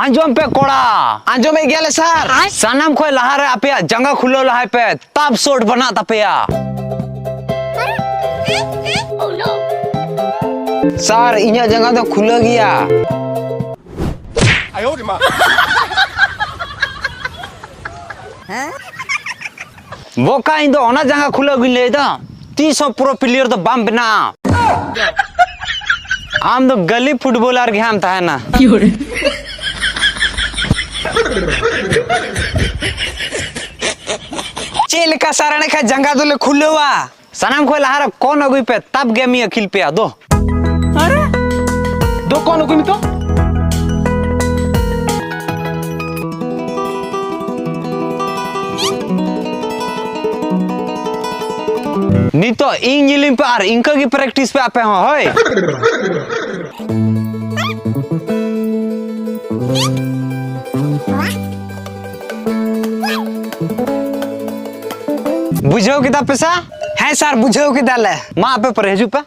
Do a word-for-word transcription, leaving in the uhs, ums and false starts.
ᱟᱸᱡᱚᱢ ᱯᱮ ᱠᱚᱲᱟ᱾ ᱟᱸᱡᱚᱢᱮᱫ ᱜᱮᱭᱟᱞᱮ ᱥᱟᱨ᱾ ᱥᱟᱱᱟᱢ ᱠᱷᱚᱱ ᱞᱟᱦᱟᱨᱮ ᱟᱯᱮᱭᱟᱜ ᱡᱟᱸᱜᱟ ᱠᱷᱩᱞᱟᱹᱣ ᱞᱟᱦᱟᱭ ᱯᱮ, ᱛᱟᱵ ᱥᱳᱴ ᱵᱮᱱᱟᱜ ᱛᱟᱯᱮᱭᱟ᱾ ᱥᱟᱨ, ᱤᱧᱟᱹᱜ ᱡᱟᱸᱜᱟ ᱫᱚ ᱠᱷᱩᱞᱟᱹ ᱜᱮᱭᱟ᱾ ᱵᱚᱠᱟ, ᱤᱧ ᱫᱚ ᱚᱱᱟ ᱡᱟᱸᱜᱟ ᱠᱷᱩᱞᱟᱹᱣ ᱜᱤᱧ ᱞᱟᱹᱭ ᱫᱟ, ᱛᱤᱥ ᱦᱚᱸ ᱯᱨᱳ ᱯᱞᱮᱭᱟᱨ ᱫᱚ ᱵᱟᱢ ᱵᱮᱱᱟᱜᱼᱟ᱾ ᱟᱢ ᱫᱚ ᱜᱟᱹᱞᱤ ᱯᱷᱩᱴᱵᱚᱞᱟᱨ ᱜᱮ ᱦᱟᱸᱜ ᱮᱢ ᱛᱟᱦᱮᱱᱟ᱾ ᱪᱮᱫ ᱞᱮᱠᱟ ᱥᱟᱨ, ᱮᱸᱰᱮ ᱠᱷᱟᱱ ᱡᱟᱸᱜᱟ ᱫᱚᱞᱮ ᱠᱷᱩᱞᱟᱹᱣᱟ? ᱥᱟᱱᱟᱢ ᱠᱷᱚᱱ ᱞᱟᱦᱟᱨᱮ ᱠᱚᱱ ᱟᱹᱜᱩᱭ ᱯᱮ, ᱛᱟᱵ ᱜᱮᱢᱤᱧ ᱟᱹᱠᱷᱤᱞ ᱯᱮᱭᱟ ᱫᱚ᱾ ᱟᱨᱮ? ᱫᱚ ᱠᱚᱱ ᱟᱹᱜᱩᱭ ᱢᱮ ᱛᱚ᱾ ᱱᱤᱛᱚᱜ ᱤᱧ ᱧᱮᱞᱤᱧ ᱯᱮ ᱟᱨ ᱤᱱᱠᱟᱹ ᱜᱮ ᱯᱨᱮᱠᱴᱤᱥ ᱯᱮ ᱟᱯᱮ ᱦᱚᱸ, ᱦᱳᱭ᱾ ᱵᱩᱡᱷᱟᱹᱣ ᱠᱮᱫᱟ ᱯᱮ ᱥᱟ? ᱦᱮᱸ ᱥᱟᱨ, ᱵᱩᱡᱷᱟᱹᱣ ᱠᱮᱫᱟᱞᱮ᱾ ᱢᱟ ᱟᱯᱮ ᱯᱚᱨᱮ ᱦᱤᱡᱩᱜ ᱯᱮ᱾